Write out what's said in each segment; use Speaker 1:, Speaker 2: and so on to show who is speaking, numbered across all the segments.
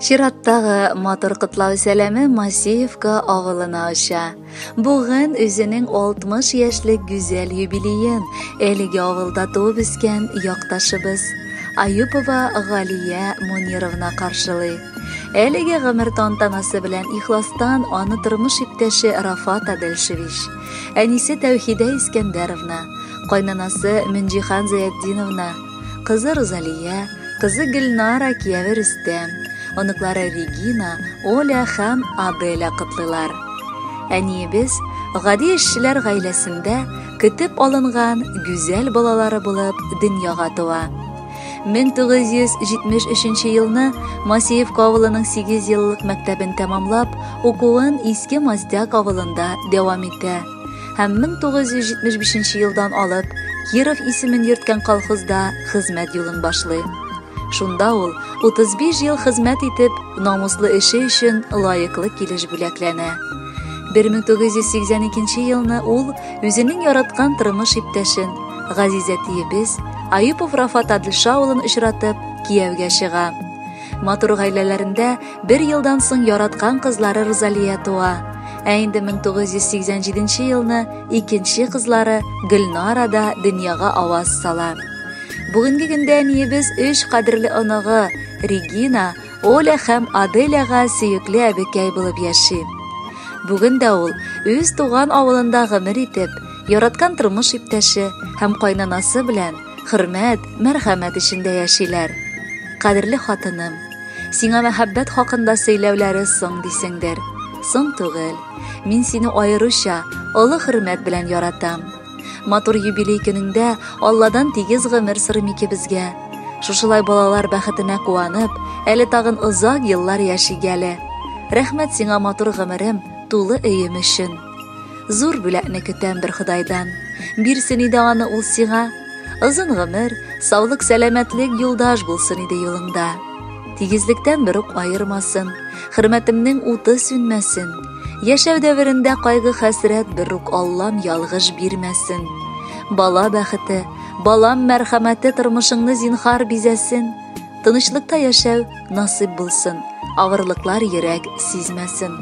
Speaker 1: Чираттагы матур котлау сәламе Масеевка авылына оча. Бүген үзенең 60 яшьлек гүзәл юбилеен әлеге авылда туып үскән якташыбыз Аюпова Галия Мунировна каршылый. Әлеге гомер тантанасы белән ихластан аны тормыш иптәше Рафат Адельшевич, әнисе Тәүхидә Искәндәровна, кайнанасы Мөнҗихан Зыятдиновна, кызы Рузалия, кызы Гөлнара, кияве Рөстәм, оныклары Регина, Оля һәм Аделя котлыйлар. Әниебез гади эшчеләр гаиләсендә көтеп алынган гүзәл балалары булып дөньяга туа. 1973 елны Масеевка авылының 8 еллык мәктәбен тәмамлап, укуын Иске Мастяк авылында дәвам итә. Һәм 1975 елдан алып Киров исемен йөрткән колхозда хезмәт юлын башлый. Шунда ул 35 ел хезмәт итеп, намуслы эше өчен лаеклы килеш бүләкләнә. 1982 елны ул үзенең яраткан тормыш иптәшен, газиз әтиебез Аюпов Рафат Адлша улын очратып, кияүгә чыга. Матур гаиләләрендә бер елдан соң яраткан кызлары Рузалия туа. Ә инде 1987 елны икенче кызлары Гөлнара да дөньяга аваз сала. Бүгенге көндә әниебез өч кадерле оныгы Регина, Оля һәм Аделяга сөекле әбекәй булып яши. Бүген дә ул үз туган авылында гомер итеп, яраткан тормыш иптәше һәм кайнанасы белән хөрмәт, мәрхәмәт эчендә яшиләр. Кадерле хатыным, сиңа мәхәббәт хакында сөйләүләре соң дисеңдер. Соң түгел. Мин сине аеруча олы хөрмәт белән яратам. Матур юбилей көнеңдә Алладан тигез гомер сорыйм икебезгә. Шушылай балалар бәхетенә куанып, әле тагын озак еллар яшик әле. Рәхмәт сиңа матур гомерем, тулы өем өчен. Зур бүләкне көтәм бер Ходайдан. Бирсен иде аны ул сиңа. Озын гомер, саулык, сәламәтлек юлдаш булсын иде юлыңда. Тигезлектән бер үк аермасын, хөрмәтемнең уты сүнмәсен. Яшәү дәверендә кайгы-хәсрәт бер үк Аллам ялгыш бирмәсен. Бала бәхете, балам мәрхәмәте тормышыңны зинхар бизәсен. Тынычлыкта яшәү насыйп булсын, авырлыклар йөрәк сизмәсен.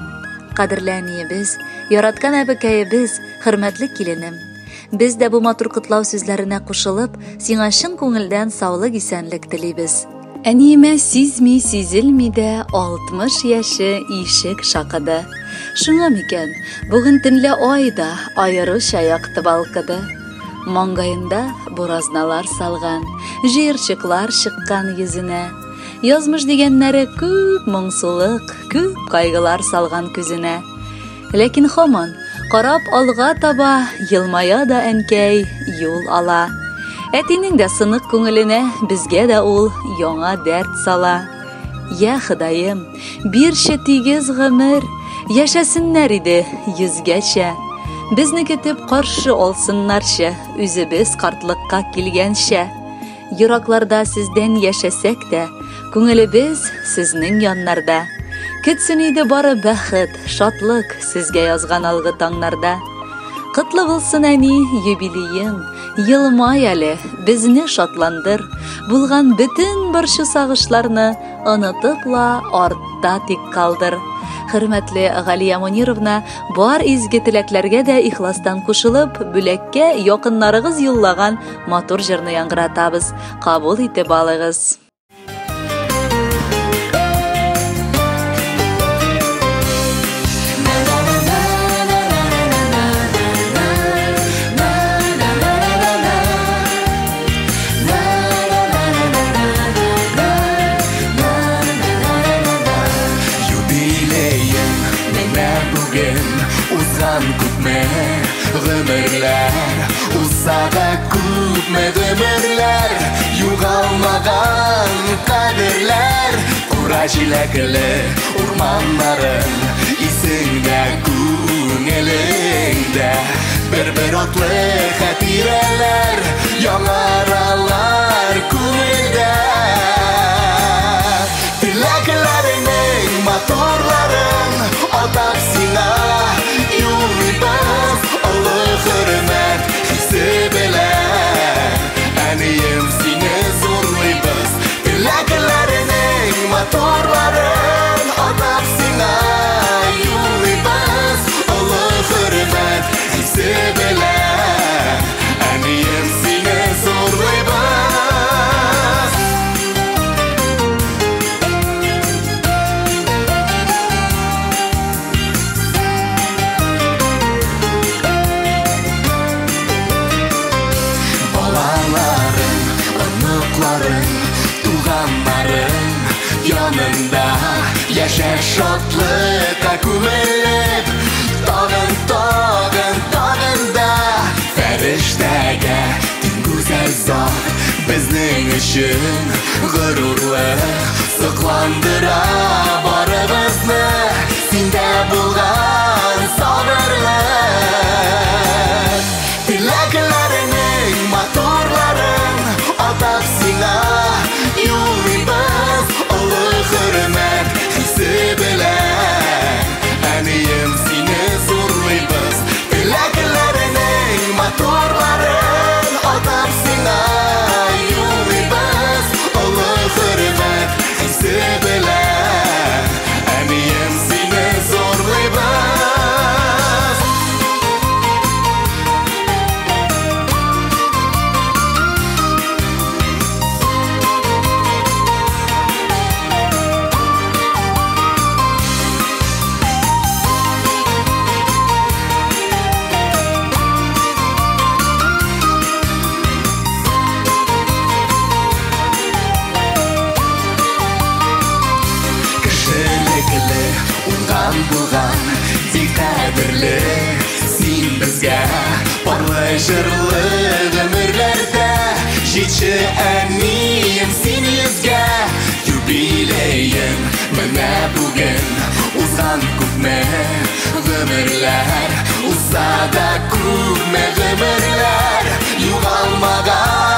Speaker 1: Кадерле әниебез, яраткан әбекәебез, хөрмәтле киленем. Без дә бу матур котлау сүзләренә кушылып, сиңа чын күңелдән саулык, исәнлек телибез. Әниемә сизми, сизелми дә 60 яше ишек шакыды. Шуңа микән, бүген төнлә ай да аеруча якты балкыды. Маңгаенда буразналар салган, җыерчыклар чыккан йөзенә. Язмыш дигәннәре күп моңсулык, күп кайгылар салган күзенә. Ләкин һаман карап алга таба елмая да әнкәй юл ала. Әтинең дә сынык күңеленә безгә дә ул яңа дәрт сала. Я Ходаем, бирче тигез гомер, яшәсеннәр иде йөзгәчә. Безне көтеп каршы алсыннарчы, үзебез картлыкка килгәнчә. Еракларда сездән яшәсәк тә, күңелебез сезнең яннарда. Көтсен иде бары бәхет, шатлык сезгә язган алгы таңнарда. Котлы булсын, әни, юбилеең, елмай әле, безне шатландыр. Булган бөтен борчу сагышларны онытып ла артта тик калдыр. Хөрмәтле Галия Мунировна, бар изге теләкләргә дә ихластан кушылып, бүләккә якыннарыгыз юллаган матур җырны яңгыратабыз. Кабул итеп алыгыз.
Speaker 2: Юбилеең менә бүген, узган күпме гомерләр, узса да күпме гомерләр, югалмаган кадерләр, кура җиләкле урманнарың исеңдә, күңелеңдә, бер-бер атлы хатирәләр яңаралар күңелдә. Теләкләреңнең матурларын атап сиңа юллыйбыз, олы хөрмәт хисе белән, әнием, сине зурлыйбыз. Теләкләреңнең матурларын Янында яшә шатлыкка күмелеп, тагын, тагын, тагын да фәрештәгә тиң гүзәл зат, безнең өчен горурлык, сокландыра барыбызны синдә булган сабырлык. Теләкләреңнең матурларын атап сиңа юллыйбыз олы хөрмәт хисе белән. Әнием, сине зурлыйбыз. Теләкләреңнең матурларын атап сиңа юллыйбыз олы хөрмәт хисе белән. Әнием, сине зурлыйбыз. Кешелекле, уңган булган, бик кадерле син безгә, парлы җырлы гомерләрдә җитше әнием син йөзгә. Юбилеең менә бүген, узган күпме гомерләр, узса да күпме гомерләр, югалмаган